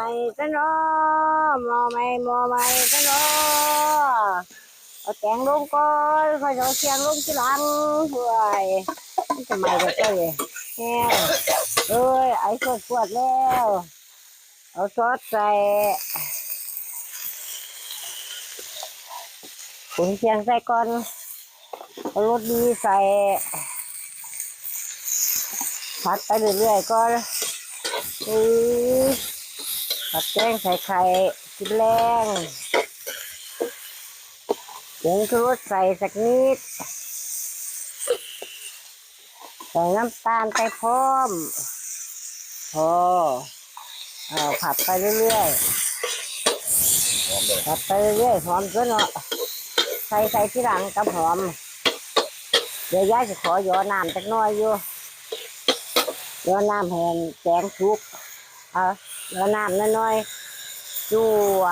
ໄໝ້ຊະເນາະ ໝໍ້ໄໝ້ ໝໍ້ໄໝ້ຊະເນາະ. ເອົາແຕງລົງກ່ອນ ຄ່ອຍເອົາຄຽງລົງທີຫຼັງ. ໂອ້ຍ ມັນຈະໄໝ້ໄປເລີຍ ແຮງ ເອີຍ ໄອສວດໆແລ້ວ. ເອົາຊອດໃສ່ ຂົນຄຽງໃສ່ກ່ອນ ເອົາລົດດີໃສ່ ຜັດໄປເລື້ອຍໆກ່ອນ. ອື ຜັດແກງໃສ່ໄຂ່ກິນແລງ. ຜົງຊູລົດໃສ່ສັກນິດ ໃສ່ນ້ຳຕານໄປພ້ອມ. ພໍ ເອົາ ຜັດໄປເລື້ອຍໆ ຜັດໄປເລື້ອຍໆ ຫອມຕົວະເນາະ. ໃສ່ ໃສ່ທີຫຼັງກັບຫອມ. ດຽວຍາຍຊິຂໍຢໍ້ນ້ຳຈັກໜ້ອຍຢູ່ ຢໍ້ນ້ຳໃຫ້ແຕງສຸກ. ເອົາ ຢໍ້ນ້ຳໜ້ອຍໆ ຈົວ